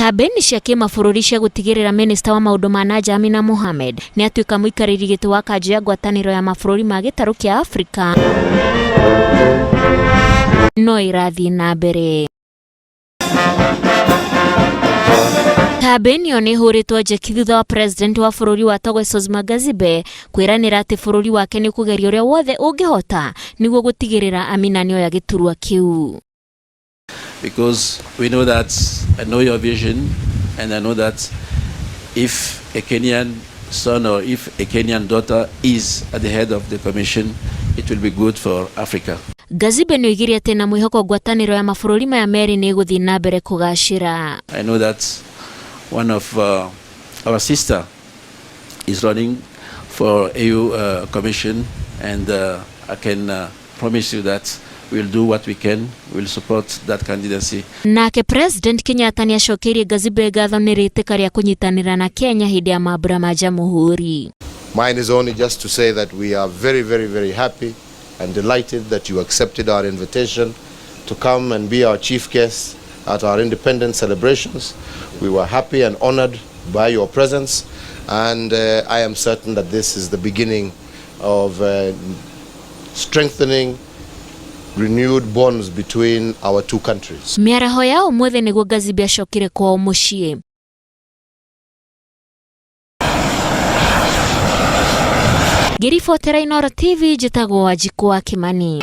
Kambĩini cia kĩmabũrũri cia gũtigĩrĩra minista wa maũndũ ma na nja Amina Mohamed nĩ atuĩka mũikarĩri gĩtĩ wa kanjũ ya ngwatanĩro ya mabũrũri ma gĩtarũ kĩa Afrika no ĩrathiĩ na mbere. Kambĩini ĩyo nĩ ĩhũrĩtwo njeki thutha wa president wa bũrũri wa Togo Essozimna Gazibe kwĩranĩra atĩ bũrũri wake nĩ ũkũgeria ũrĩa wothe ũngĩhota nĩguo gũtigĩrĩra Amina nĩoya gĩturwa kĩu. Because we know that I know your vision and I know that if a Kenyan son or if a Kenyan daughter is at the head of the commission, it will be good for Africa. Gazibe nĩ oigire atĩ na mwĩhoko ngwatanĩro ya mabũrũri maya merĩ nĩ ĩgũthiĩ na mbere kũgacĩra. I know that one of our sister is running for AU Commission, and I can promise you that we'll do what we can, we'll support that candidacy. Nake President Kenyatta nĩ acokeirie Gazibe ngatho nĩ rĩtĩka rĩa kũnyitanĩra na Kenya hĩndĩ ya mambura ma Jamhuri. Mine is only just to say that we are very, very, very happy and delighted that you accepted our invitation to come and be our chief guest at our independence celebrations. We were happy and honored by your presence, and I am certain that this is the beginning of strengthening renewed bonds between our two countries. Mĩaraho ya ũmũthĩ nĩguo Gazibe acokire kwao mũciĩ. Ngĩribotera Inooro TV, njĩtagwo Wanjikũ wa Kimani.